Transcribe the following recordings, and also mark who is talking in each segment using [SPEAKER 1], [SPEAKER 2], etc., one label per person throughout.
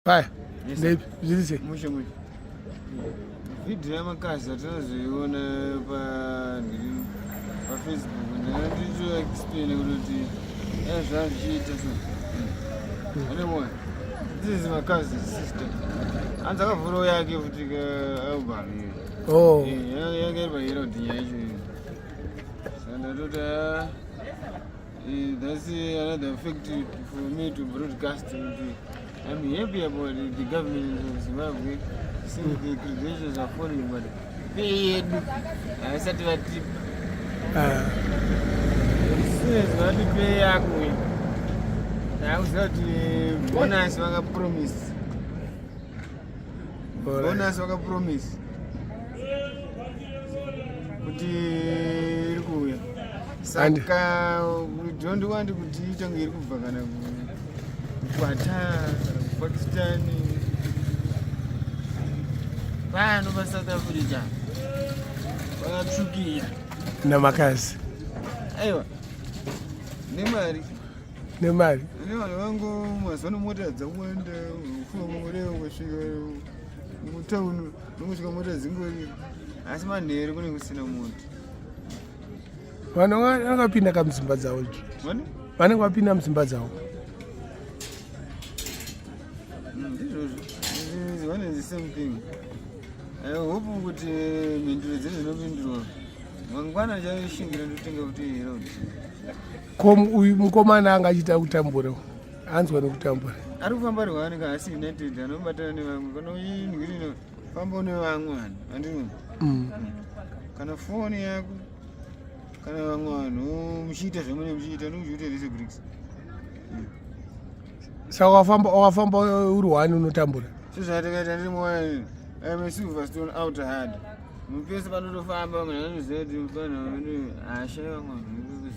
[SPEAKER 1] Paya. Ndeipi? Zviri sei?
[SPEAKER 2] Mushe mushe. Video yamakazi atinozoiona pa pa Facebook ndinoto explain kuti eh zvazvichiita so. Ane one. This is my cousin sister. Anza akavhura yake futi ka album iyo.
[SPEAKER 1] Oh.
[SPEAKER 2] Eh yake iri pa Herald yacho. Saka ndatoti ah That's another fact for me to broadcast. I'm happy about the government of Zimbabwe since the credentials are falling, but pay yedu haisati vatipa. As soon as vati pay yako, ndakuziva kuti bonus vakapromise. Bonus vakapromise kuti iri kuuya saka don't want kuti itange iri kubva kana kuQatar kana kuPakistan pano paSouth Africa vakatsvukira
[SPEAKER 1] namakazi
[SPEAKER 2] aiwa nemari
[SPEAKER 1] nemari
[SPEAKER 2] nevanhu vangu mazuva ano mota dzawanda ufamba mureo kusvika mutauni nongosvika mota dzingori asi manheru kune kusina mota.
[SPEAKER 1] Vanhu vakapinda ka mudzimba dzavo vanenge vapinda mudzimba dzavo.
[SPEAKER 2] Ndizvozvo one is the same thing. I hope kuti mhinduro dzedu dzinopindurwa mangwana chashingira ndotenga kuti road.
[SPEAKER 1] Ko uyu mukomana anga achiita kutambura anzwa nekutambura
[SPEAKER 2] ari kufamba ari one ka asi united anobatana nevamwe kana uinhwirino famba une vamwe vanhu andini Kana foni yako kana vamwe vanhu muchiita zvamune muchiita nokuchiita rese brics.
[SPEAKER 1] Saka wakafamba wakafamba uri one unotambura.
[SPEAKER 2] Sezvatakaita ndiri moyo I'm a silverstone out hard. Mupese panotofamba vamwe vanoziva kuti mufana hasha vamwe vanhu kuziva.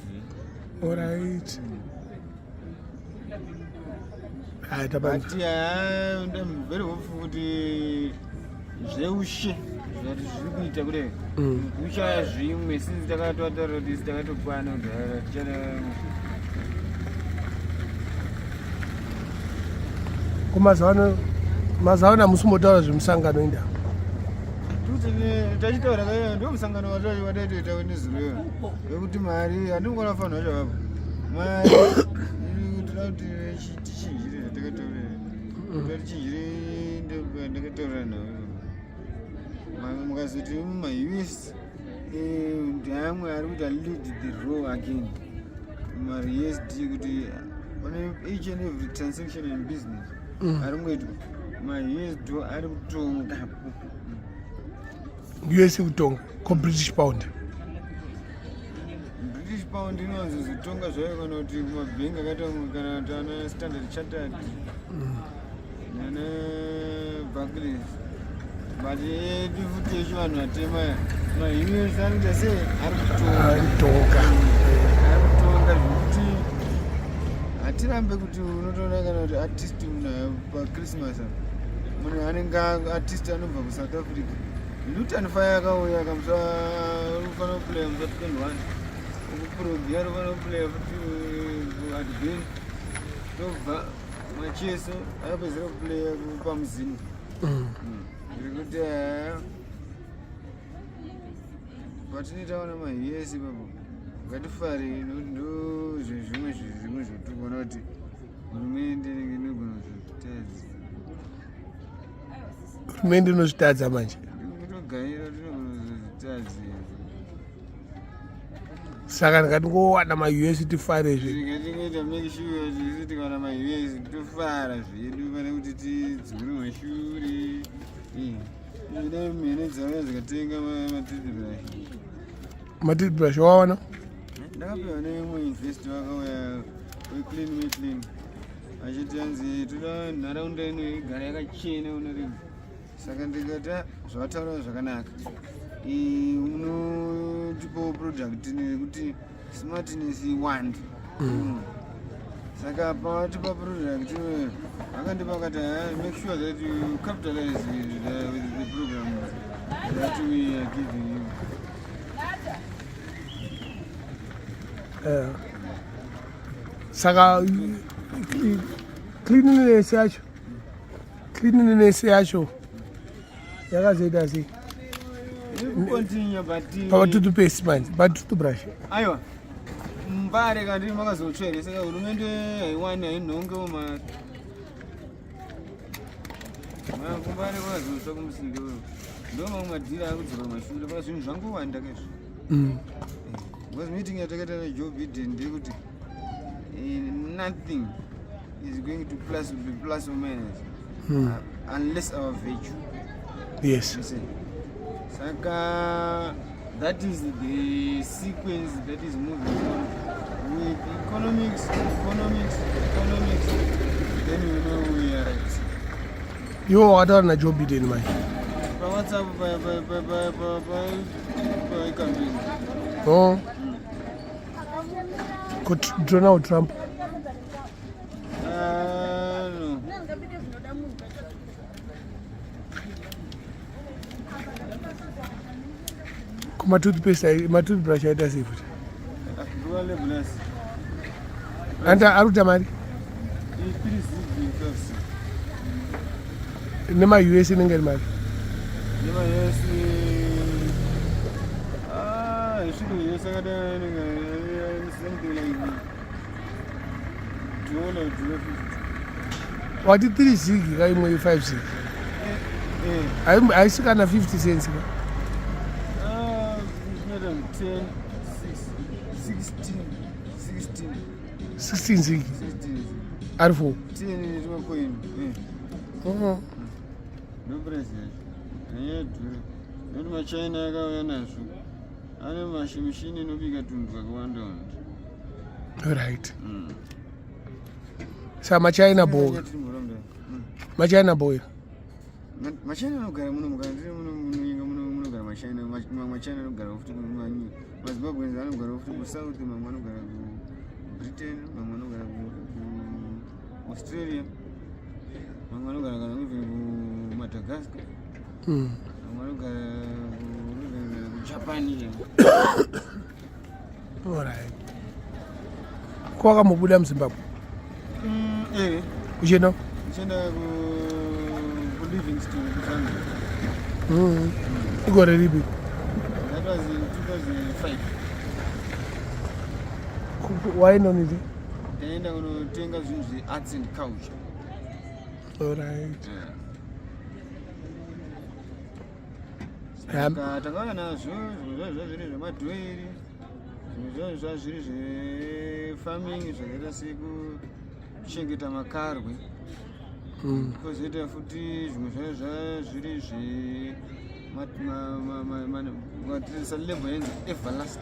[SPEAKER 1] Alright.
[SPEAKER 2] But yeah, I'm very hopeful kuti zveushe zvati zviri kuita kudai kuchaya zvimwe since takatoataura kuti isi takatokwana kudhara tichada.
[SPEAKER 1] Ko mazuva ano mazuva ano hamusi kumbotaura zvemusangano inda?
[SPEAKER 2] Tachitaura kaya ndo musangano wataitoita nezuro iyo wekuti mari handingona fanira vacho vapo mari toda kuti tichinjire zvatakataura toda tichinjire ndakataura navo mukazoti maUS ndeamwe ari kuita lead the role again maUSD kuti pane each and every transaction in business ari kungoitwa maUSD ari kutonga.
[SPEAKER 1] US kutonga ko British pound?
[SPEAKER 2] British pound inowanzozotonga zvayo kana kuti kumabhengi akaita kana kuti ana Standard Chartered nana Barclays, but yedu futi yechivanhu vatema maUS anoita sei ari kutonga.
[SPEAKER 1] Ari kutonga.
[SPEAKER 2] Ari kutonga zvekuti hatirambe kuti unotoona kana kuti artist munhu paChristmas apa munhu anenge artist anobva kuSouth Africa Lutan Fire akauya kamusa unofanira kuplaya musa 21 ukuprobia unofanira kuplaya futi advent tobva Macheso akapedzera kuplaya pamuzinda ndiri kuti patinoitaona maUS ipapo ngatifare nokuti ndo zvezvimwe zvimwe zvotikuona kuti hurumende inenge inogona kuzvitadza.
[SPEAKER 1] Hurumende inozvitadza manje.
[SPEAKER 2] Kutogaira tinogona kuzvitadza.
[SPEAKER 1] Saka ndikatingowana maUS tifare zve.
[SPEAKER 2] Tingatingoita make sure kuti isu tikawana maUS tofara zvedu pane kuti tidzure mashure. Ine mhene dzauya dzikatenga matoothbrush.
[SPEAKER 1] Matoothbrush wawana?
[SPEAKER 2] Ndakapiwa neimwe investor vakauya weclean me clean achiti hanzi toda nharaunda ino igara yakachena unorima saka ndikati "Ah, zvavataura zvakanaka unotipawo product nekuti smartness iwande. Saka pavatipa product vakandipa vakati, "Ah, make sure that you capitalize with the program that we are giving you."
[SPEAKER 1] Saka cleanliness yacho. Cleanliness yacho yakazoita sei?
[SPEAKER 2] Continue but
[SPEAKER 1] Pamatoothpaste manje, patoothbrush.
[SPEAKER 2] Aiwa. Mbare kandi makazotsva here saka hurumende haiwani hainhongewo ma kumbare kwakazotsva kumusika ndo mamwe madhiri akudzoka kumashure pa zvinhu zvangowanda kaizvo. Because meeting yatakaita naJoe Biden ndeyekuti nothing is going to plus be plus or minus unless our virtue. You see? Saka that is the sequence that is moving on with economics, economics, economics. Then we know we are right.
[SPEAKER 1] Iwo wakataura naJoe Biden manje?
[SPEAKER 2] PaWhatsApp pa campaign.
[SPEAKER 1] Oh. Ko Donald Trump?
[SPEAKER 2] No.
[SPEAKER 1] Ko matoothpaste, matoothbrush aita sei futi?
[SPEAKER 2] Nduvale bless.
[SPEAKER 1] Anda ari kuita mari?
[SPEAKER 2] I3 ZiG 5.
[SPEAKER 1] NemaUS inenge iri mari?
[SPEAKER 2] Nema US, ah, isvike US akadai inenge something like dollar, $50.
[SPEAKER 1] Wati 3 zig ka imwe 5 zig?
[SPEAKER 2] Eh.
[SPEAKER 1] Haisi kana 50 cents ka?
[SPEAKER 2] Ah, zvinoita 10, 6, 16, 16.
[SPEAKER 1] 16 zig?
[SPEAKER 2] 16.
[SPEAKER 1] Ari 4?
[SPEAKER 2] 10 nemacoin. Ndo price yacho hainyadhura nekuti maChina akauya nazvo ane mishini inobika tunhu twakawanda wanda.
[SPEAKER 1] Right, saka maChina boy, maChina boy.
[SPEAKER 2] MaChina anogara muno, mukana tiri muno munyika muno munogara maChina. Mamwe maChina anogara futi, maZimbabweans anogara futi kuSouth, mamwe anogara kuBritain, mamwe anogara kuAustralia, mamwe anogara kana even kuMadagascar, mamwe anogara even kana kuJapan.
[SPEAKER 1] Alright, ko wakambobuda muZimbabwe?
[SPEAKER 2] Eh.
[SPEAKER 1] Uchienda?
[SPEAKER 2] Ndichienda kuLivingston, kuZambia.
[SPEAKER 1] Igore ripi?
[SPEAKER 2] That was in 2005.
[SPEAKER 1] Waendoniti?
[SPEAKER 2] Ndaenda kunotenga zvinhu zvearts and culture.
[SPEAKER 1] Alright.
[SPEAKER 2] Saka takauya nazvo zvimwe zvacho zviri zvemadhoiri, zvimwe zvacho zvazviri zvefarming zvakaita sekuchengeta makarwe, kwozoita futi zvimwe zvacho zvazviri zve label yenzi Everlast.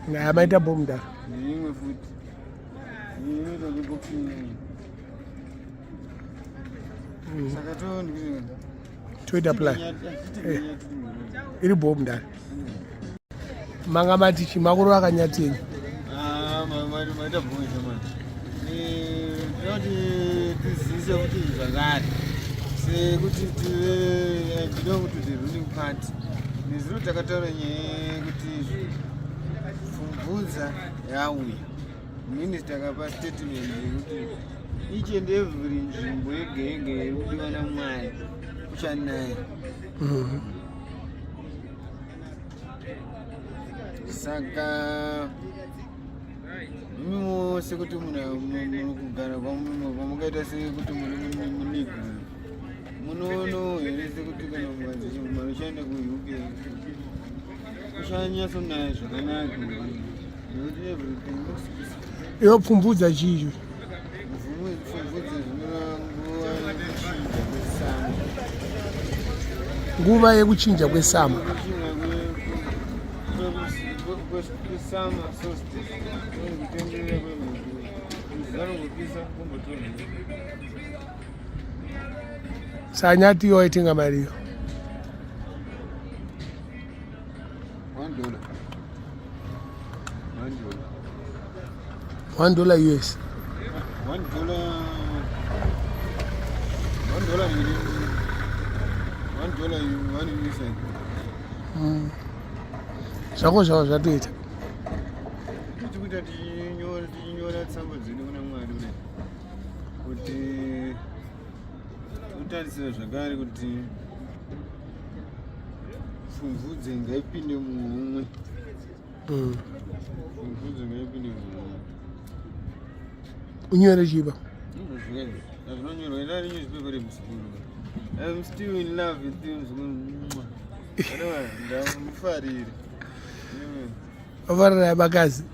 [SPEAKER 1] Haya, maita bomu dara.
[SPEAKER 2] Neimwe futi inoita zveboxing. Saka to
[SPEAKER 1] Toita plan. Iri bomu dara, manga mati chimakuru akanyateni.
[SPEAKER 2] Maita bhozha manje. Tinoti tizivise kuti zvakare sekuti tive belong to the ruling party. Nezuro takataura nyaya yekuti pfumvudza yauya, minista akapa statement yekuti each and every nzvimbo yega yega iri kudiwa naMwari kuchanaya. Saka imiwo sekuti munhu kugara kwamukaita sekuti muri munigro, munoonawo here sekuti kana mari uchaenda kuUK kuchanyatsonaya zvakanaka, nekuti everything looks peaceful?
[SPEAKER 1] Iwe, pfumvudza chicho?
[SPEAKER 2] Pfumvudza zvinoreva nguva yekuchinja kwesummer.
[SPEAKER 1] Nguva yekuchinja kwesummer.
[SPEAKER 2] Kuchinja kwesummer solstice, kutenderera kwemhepo, zanongopisa kumbotonhora.
[SPEAKER 1] Sanyati iyo waitenga mari iyo?
[SPEAKER 2] $1, $1.
[SPEAKER 1] $1 US?
[SPEAKER 2] $1, $1, $1, 1 US.
[SPEAKER 1] Zvako zvavo zvatoita.
[SPEAKER 2] Tiri kuita tichinyora tsamba dzedu kuna Mwari kudai kuti Kuti totarisira zvakare kuti pfumvudze ngaipinde muhomwe. Pfumvudze ngaipinde muhomwe.
[SPEAKER 1] Unyore chiba.
[SPEAKER 2] Zvinonyorwa ina newspaper remusikuru. I'm still in love with you muzukuru. Ndamufarira.
[SPEAKER 1] Vafarira vakazi.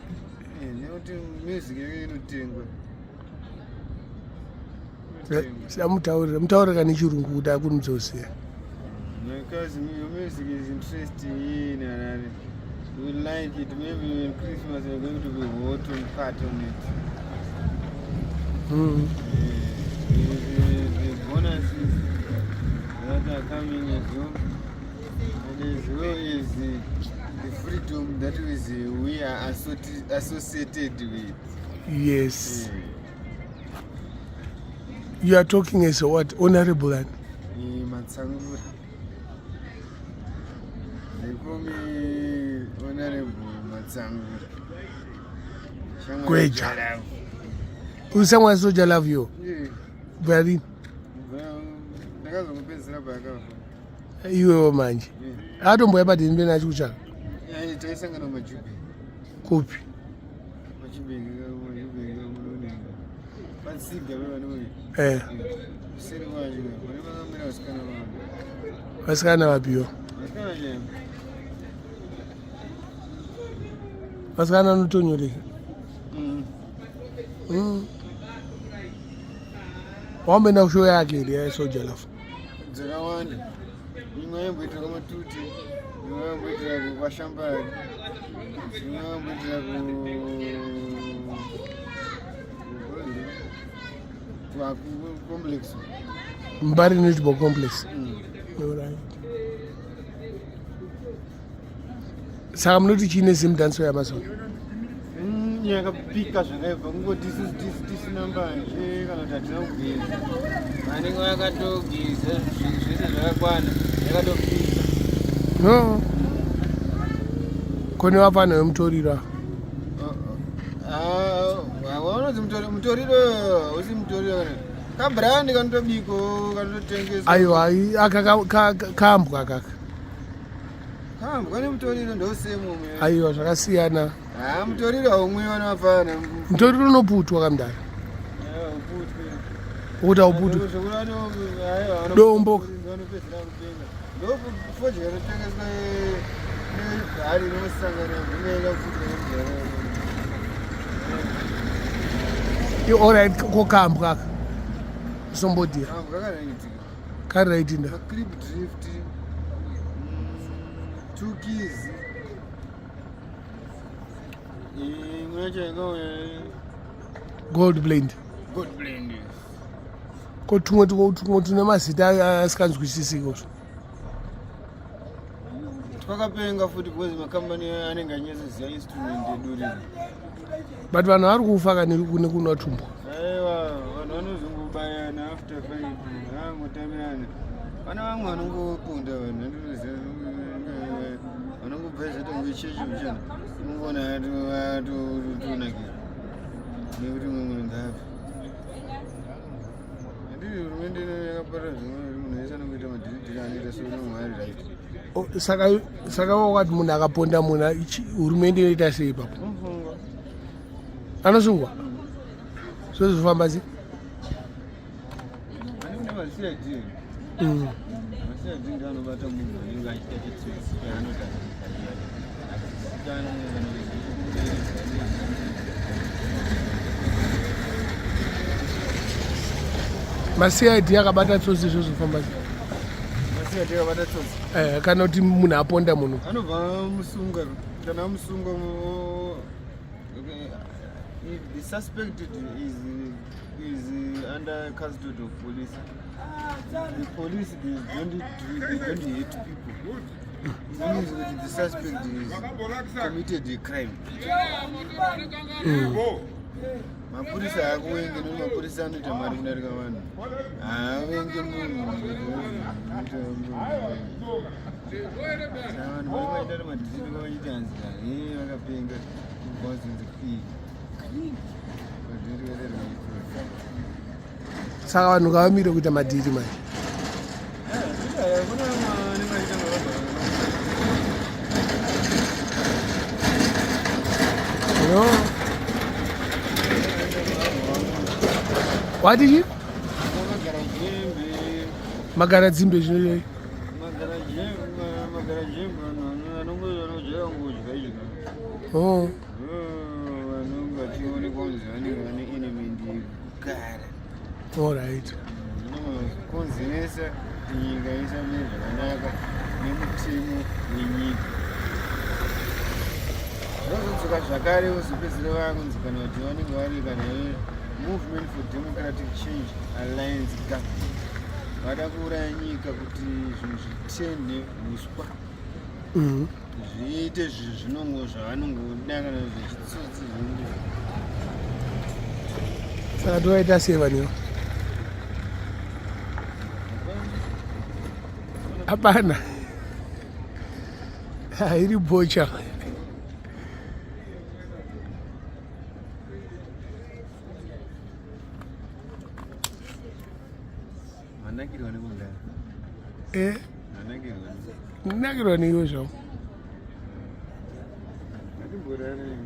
[SPEAKER 2] Nekuti music yake inotengwa.
[SPEAKER 1] Samutaurira, mutaurira nechirungu kuti akunzosiya.
[SPEAKER 2] Because your music is interesting in Harare. We like it. Maybe in Christmas we're going to be hot on part on it. The bonuses that are coming as well. And as well as the freedom that is, we are associated with.
[SPEAKER 1] Yes. You are talking as a what? Honorable and
[SPEAKER 2] Matsangura. They call me Honorable Matsangura.
[SPEAKER 1] Gweja. Usamwa Soul Jah Love you.
[SPEAKER 2] Yeah.
[SPEAKER 1] Very.
[SPEAKER 2] Ndakazongopedzisira paakafa.
[SPEAKER 1] Iwewo manje. Atomboya padeni pena achikutsvaka.
[SPEAKER 2] Yeah, taisangana muMajubheki.
[SPEAKER 1] Kupi?
[SPEAKER 2] Majubheki, Majubheki munooneka. Patsiga pevanouya. Kuseri kwacho pane vakamira vasikana vavo.
[SPEAKER 1] Vasikana vapiwo.
[SPEAKER 2] Vasikana chaivo.
[SPEAKER 1] Vasikana anotonyoreka. Wamboenda kushow yake here yaSoul Jah Love?
[SPEAKER 2] Dzakawanda. Imwe yaimboitira kwamatuti, imwe yaimboitira kwashambari, imwe yaimboitira ku complex.
[SPEAKER 1] Mbare Netball Complex. Alright. Saka munoti chiine Zimdancehall yamazuva?
[SPEAKER 2] Yakapika zvakaibva, kungoti isusu tisina mbanje kana kuti hatina kugeza. Vanenge vakatogeza zvese zvakakwana, yakatopika.
[SPEAKER 1] No. Kone vapfana vemutoriro.
[SPEAKER 2] Waunonzi mutoriro usi mutoriro kana kabrand kanotobiko kanototengeswa.
[SPEAKER 1] Aiwa, aka kambwa kaka.
[SPEAKER 2] Kambwa nemutoriro ndosemo.
[SPEAKER 1] Aiwa, zvakasiyana.
[SPEAKER 2] Ha, mutoriro haumwiwa nevapfana.
[SPEAKER 1] Mutoriro unoputwa kamudara. Ukuti hauputwi. Dombo.
[SPEAKER 2] Vanopedzera kupenga ndofodya inotengeswa nebhari inosangana inenge kuputwa nemudhara.
[SPEAKER 1] Alright, ko kambwa aka. Sombodira.
[SPEAKER 2] Kambwa karaitika.
[SPEAKER 1] Karaitinda.
[SPEAKER 2] Maclip Drift, Two Keys, imwe yacho yakauya.
[SPEAKER 1] Gold Blend.
[SPEAKER 2] Gold Blend.
[SPEAKER 1] Ko tumwe tumwe tune mazita asikanzwisisiko.
[SPEAKER 2] Twakapenga futi because makambani anenge anyatsoziva instrument yeduriro.
[SPEAKER 1] But vanhu vari kufa kani nekunwa tumbwa.
[SPEAKER 2] Aiwa, vanhu vanozongobayana after fight, angotamirana. Pana vamwe vanongoponda vanhu, andinoziva vanongobva zvatonge chechi uchana unongoona atonakira nekuti umwe munhu ngaafe. Handiti hurumende ino yakapara zvimwe kuti munhu wese anongoita madhiridhiri anoita seunongo ari right.
[SPEAKER 1] Oh, saka wakati munhu akaponda munhu, hurumende inoita sei ipapo?
[SPEAKER 2] Unofunga.
[SPEAKER 1] Anosungwa zvozvifamba sei?
[SPEAKER 2] Vanenge maCID. MaCID ndo anobata munhu anenge achiita chitsotsi chaanoti achizikanwa kana kuti.
[SPEAKER 1] MaCID akabata tsotsi, zvozofamba sei?
[SPEAKER 2] MaCID akabata tsotsi.
[SPEAKER 1] Kana kuti munhu aponda munhu.
[SPEAKER 2] Anobva amusunga. Kana amusunga, okay, if the suspected is under custody of police, the police, they don't hate people. It means that the suspect is committed a crime. Mapurisa haakuwenge nekuti mapurisa anoita mari kudarika vanhu. Haavenge munhu. Saka vanhu vanenge vachiita madhiri vachiita hanzi he vakapenga, kubva vazonzi kwii madhiri.
[SPEAKER 1] Saka vanhu ngavamire kuita madhiri manje. No. Wati chi? Magara dzimbe zvino.
[SPEAKER 2] Magara jembe vanongojaira kungodya idya.
[SPEAKER 1] Oh.
[SPEAKER 2] Vanonge vachionekwa kunzi vanenge vane element yekugara.
[SPEAKER 1] All right.
[SPEAKER 2] Konzeresa kuti nyika isamire zvakanaka nemutemo wenyika. Vozodzoka zvakare vozopedzisira vakunzi kana kuti vanenge vari kana Movement for Democratic Change Alliance Government vada kuuraya nyika kuti zvinhu zvitenhe uswa zviite zvinhu zvinongo zvavanongoda kana zvechitsotsi zvinenge.
[SPEAKER 1] Saka tovaita sei vanhu ivo? Hapana. Iri bocha.
[SPEAKER 2] Manakirwa nekugara.
[SPEAKER 1] Eh?
[SPEAKER 2] Manakirwa.
[SPEAKER 1] Nakirwa neiwe zvavo.
[SPEAKER 2] Ngatimborare.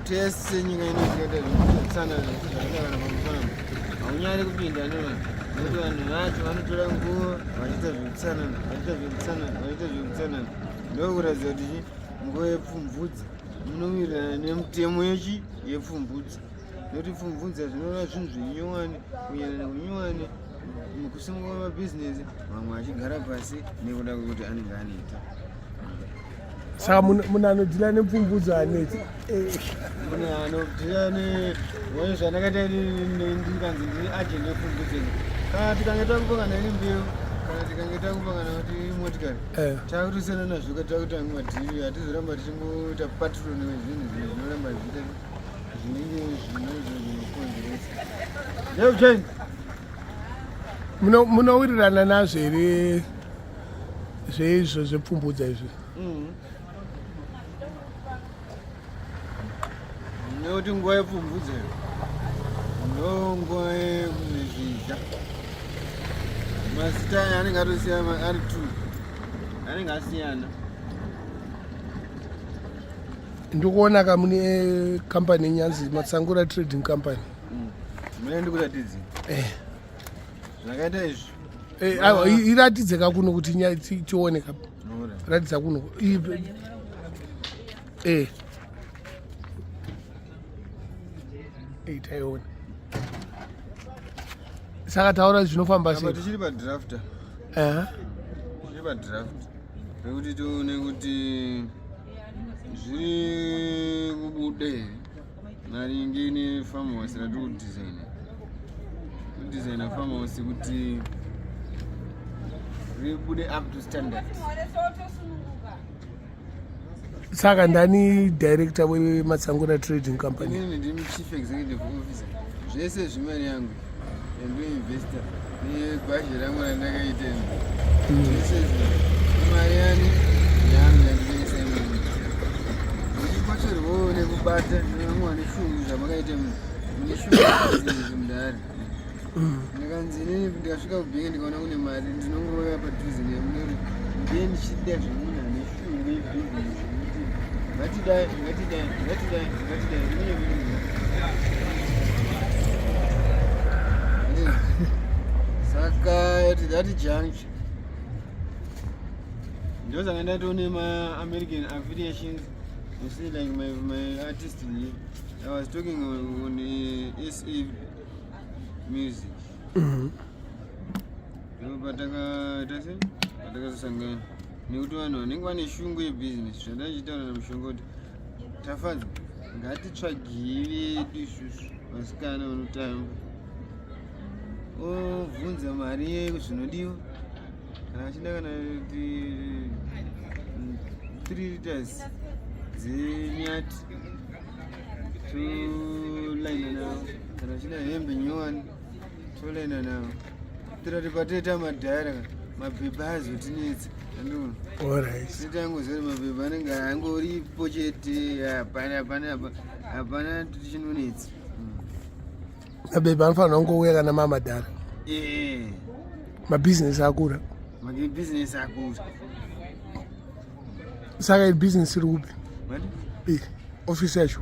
[SPEAKER 2] Tese nyika ino tikaita zvekutsana zvakadakana pamufanano haunyari kupinda nevanhu nekuti vanhu vacho vanotora nguva vachiita zvekutsanana vachiita zvekutsanana vachiita zvekutsanana ndokuratidza kuti chi nguva yepfumvudza munowirirana nemutemo yechi yepfumvudza nekuti pfumvudza zvinoreva zvinhu zvinyowani kunyanya kunyowani mukusimuka kwemabhizinesi vamwe vachigara pasi nekuda kwekuti anenge aneta.
[SPEAKER 1] Saka munhu anodhila nepfumvudza aneti.
[SPEAKER 2] Munhu anodhila ne zvandakaita ndikanzi ndiri agent yepfumvudza kana tikange takupangana iri mbeu kana tikange takupangana kuti motikari
[SPEAKER 1] eh.
[SPEAKER 2] takutosiyana nazvo ka takutanga madhiri hatizoramba tichingoita patrol nezvinhu zvinoramba zvichiita zvinenge zvinozvo zvinokonzeresa. Eugene
[SPEAKER 1] Munowirirana nazvo here zveizvo zvepfumvudza izvi?
[SPEAKER 2] Nekuti nguva yepfumvudza ndo nguva yezvizha. Mazita aya anenge atosiyana ari two, anenge asiyana.
[SPEAKER 1] Ndikuona ka mune company inyanzi Matsangura Trading Company.
[SPEAKER 2] Mune ndikuratidze.
[SPEAKER 1] Eh.
[SPEAKER 2] Zvakaita izvi.
[SPEAKER 1] Eh, aiwa iratidze ka kuno kuti tione ka. Ratidza kuno. Eh. Eh, taiona. Saka taura zvinofamba sei?
[SPEAKER 2] Apa tichiri pa draft.
[SPEAKER 1] Eh.
[SPEAKER 2] Tichiri pa draft. Rekuti tione kuti zviri kubuda here maringe nefarm house ratiri kudesigna. Kudesigna farm house kuti ribude up to standard.
[SPEAKER 1] Saka ndani director weMatsangura Trading Company?
[SPEAKER 2] Inini ndimi chief executive officer. Zvese zvimari yangu ndoinvesta negwazhi rangu randakaita zvese izvi imari yani yangu yandinoisa imomo. Ndichikotsverwawo nekubata nevamwe vane shungu zvamakaita mune shungu mudare. Ndikanzi inini ndikasvika kubhengi ndikaona kune mari ndinongouya padhuze nemunori ndiye ndichida zvemunhu ane shungu yebhizinesi kuti ngatidai ngatidai ngatidai ngatidai mune munhu. Saka that junction ndosaka ndatone ma-American affiliations. You see, like my artist here, I was talking on SA Music. Ndo patakaita se patakazosangana nekuti vanhu vanenge vane shungu yebhizinesi zvandaichitaura namushonga kuti tafadza ngatitsvagei vedu isusu vasikana vanotamba obvunza mari yezvinodiwa kana achida kana kuti 3 liters dzenyati tolaina nawo kana achida hembe nyowani tolaina nawo tirati pateta madhara. Mabhebha azotinetsa. Andiona.
[SPEAKER 1] Alright.
[SPEAKER 2] Tangoziva kuti mabhebha anenge angoripo chete, hapana hapana hapana chinonetsa.
[SPEAKER 1] Mabhebha anofanira kungouya kana mamadhara.
[SPEAKER 2] Eh.
[SPEAKER 1] Mabhizinesi akura.
[SPEAKER 2] Mabhizinesi akura.
[SPEAKER 1] Saka iri bhizinesi iri kupi?
[SPEAKER 2] What?
[SPEAKER 1] Office yacho.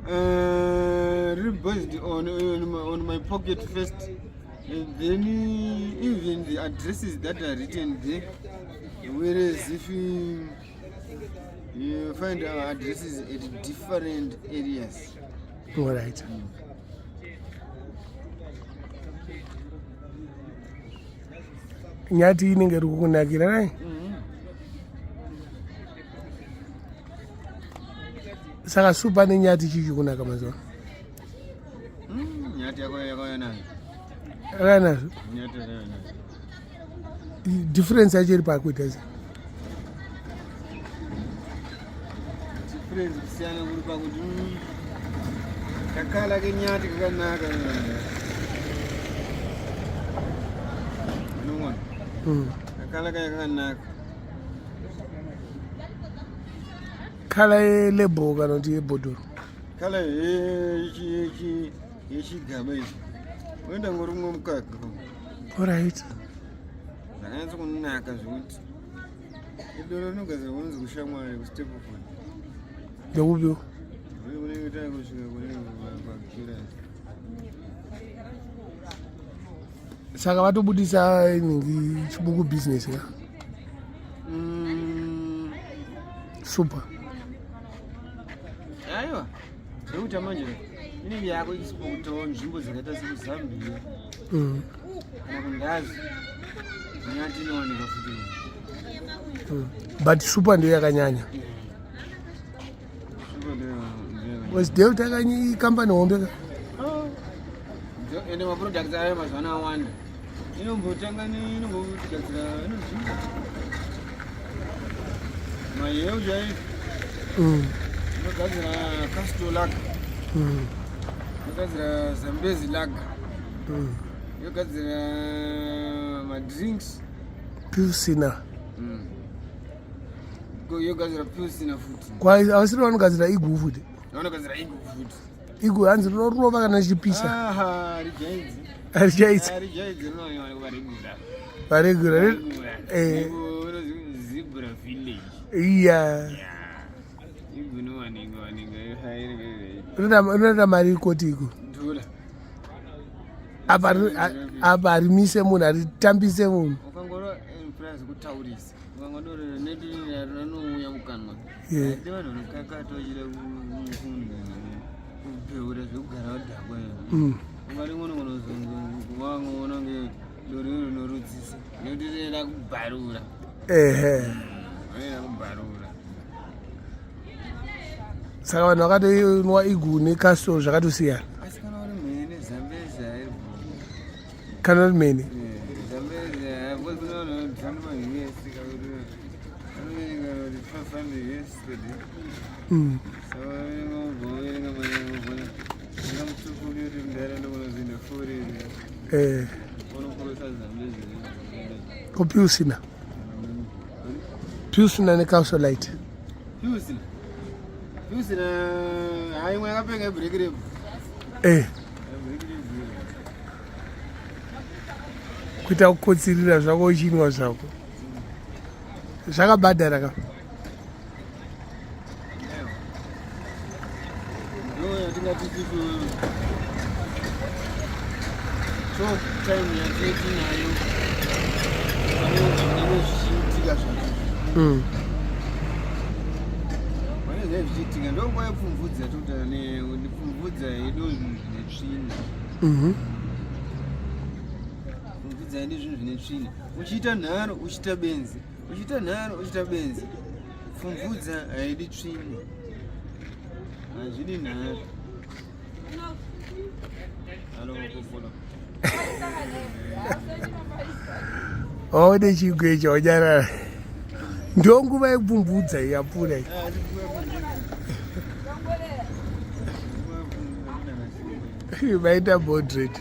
[SPEAKER 2] Riri based on my pocket first. And then even the addresses that are written there, whereas if you find our addresses at different areas.
[SPEAKER 1] All right. Nyati inenge iri kukunakira nai? Saka supa nenyati chii chikunaka mazuva?
[SPEAKER 2] Nyati yako yakauya nayo.
[SPEAKER 1] Yakauya nazvo?
[SPEAKER 2] Nyati yakauya nayo.
[SPEAKER 1] Difference yacho iri pakuita sei?
[SPEAKER 2] Difference kusiyana kuri pakuti kakala kenyati kakanaka. Unoona? Kakala kaya kakanaka.
[SPEAKER 1] Kala yelabel kana kuti yebhodhoro?
[SPEAKER 2] Kala yechigaba ichi. Unoenda ngorumwe mukaka.
[SPEAKER 1] Alright.
[SPEAKER 2] Zvakanyatsa kunaka zvekuti idoro rinogadzirwa kunonzi kushamwari kuStapleton.
[SPEAKER 1] Ndekupiwo?
[SPEAKER 2] Kunenge tai kusvika kune pakira.
[SPEAKER 1] Saka vatobudisa inhingi chibuku business ka? Super.
[SPEAKER 2] Aiwa, zvekuita manje inenge yako ichipotawo nzvimbo dzakaita sekuZambia kana kundazi nyati inowanika futi.
[SPEAKER 1] But super ndiyo yakanyanya.
[SPEAKER 2] Super ndiyo yakanyanya.
[SPEAKER 1] Was Delta kanyi company hombe ka?
[SPEAKER 2] Ende maproducts ayo mazuva ano awanda. Inombotanga inombogadzira inozvinga maheu chaiyo. Inogadzira Castle Lager. Inogadzira Zambezi Lager. Inogadzira madrinks.
[SPEAKER 1] Pilsner.
[SPEAKER 2] Yogadzira Pilsner futi.
[SPEAKER 1] Kwa avasiri vanogadzira igu futi.
[SPEAKER 2] Vanogadzira igu futi.
[SPEAKER 1] Igu hanzi rinorova kana richipisa.
[SPEAKER 2] Aha, rijaidzi.
[SPEAKER 1] Rijaidzi.
[SPEAKER 2] Rijaidzi rinonyanya kuva regular.
[SPEAKER 1] Varegura.
[SPEAKER 2] Eh. Zebra Village.
[SPEAKER 1] Iya.
[SPEAKER 2] Igu inowanikwa wanikwa.
[SPEAKER 1] Rinoita mari ikoti igu.
[SPEAKER 2] Dhura.
[SPEAKER 1] Apa harimise munhu, haritambise munhu.
[SPEAKER 2] Ukangorova price kutaurisa. Ukangodorera neti rinouya mukanwa.
[SPEAKER 1] Yeah.
[SPEAKER 2] Ati vanhu vanokakata vachida kubheura zvekugara vadhakwa. Ungati unogona kunge doro iro rinorutsisa. Nekuti rinoda kubharura.
[SPEAKER 1] Ehe.
[SPEAKER 2] Rinoda kubharura.
[SPEAKER 1] Saka vanhu vakatonwa igu neCastle zvakatosiyana.
[SPEAKER 2] Asi kana uri mhene Zambezi hairi.
[SPEAKER 1] Kana uri mhene?
[SPEAKER 2] Zambezi because kune vanhu vanodhanda maUS kakuti vanoverenga kuti 500 US per day. Saka vanenge voverenga mari ingamutukuki kuti munharaunda kunozoenda foreign. Unokorosa Zambezi.
[SPEAKER 1] Ko Pilsner? Pilsner neCastle Lite.
[SPEAKER 2] Pilsner. Pilsner hayi imwe yakapenga ibreak rebu.
[SPEAKER 1] Kuita kukotsirira zvako uchinwa zvako. Zvakabhadhara ka?
[SPEAKER 2] Ndo yatingati tisu top time yatinayo pane zvinenge zvichiitika zvacho. Pane zvinenge zvichiitika ndo nguva yepfumvudza yatokutaura nepfumvudza yedu zvinhu zvine tsvina. Pfumvudza yedu zvinhu zvine tsvina. Uchiita nharo uchiita benzi. Uchiita nharo uchiita benzi. Pfumvudza haidi tsvina. Hazvidi nharo. Alo kofola.
[SPEAKER 1] Waone chigwecha wanyarara. Ndo nguva yekupfumvudza iyi yapfuura iyi. Maita moderate.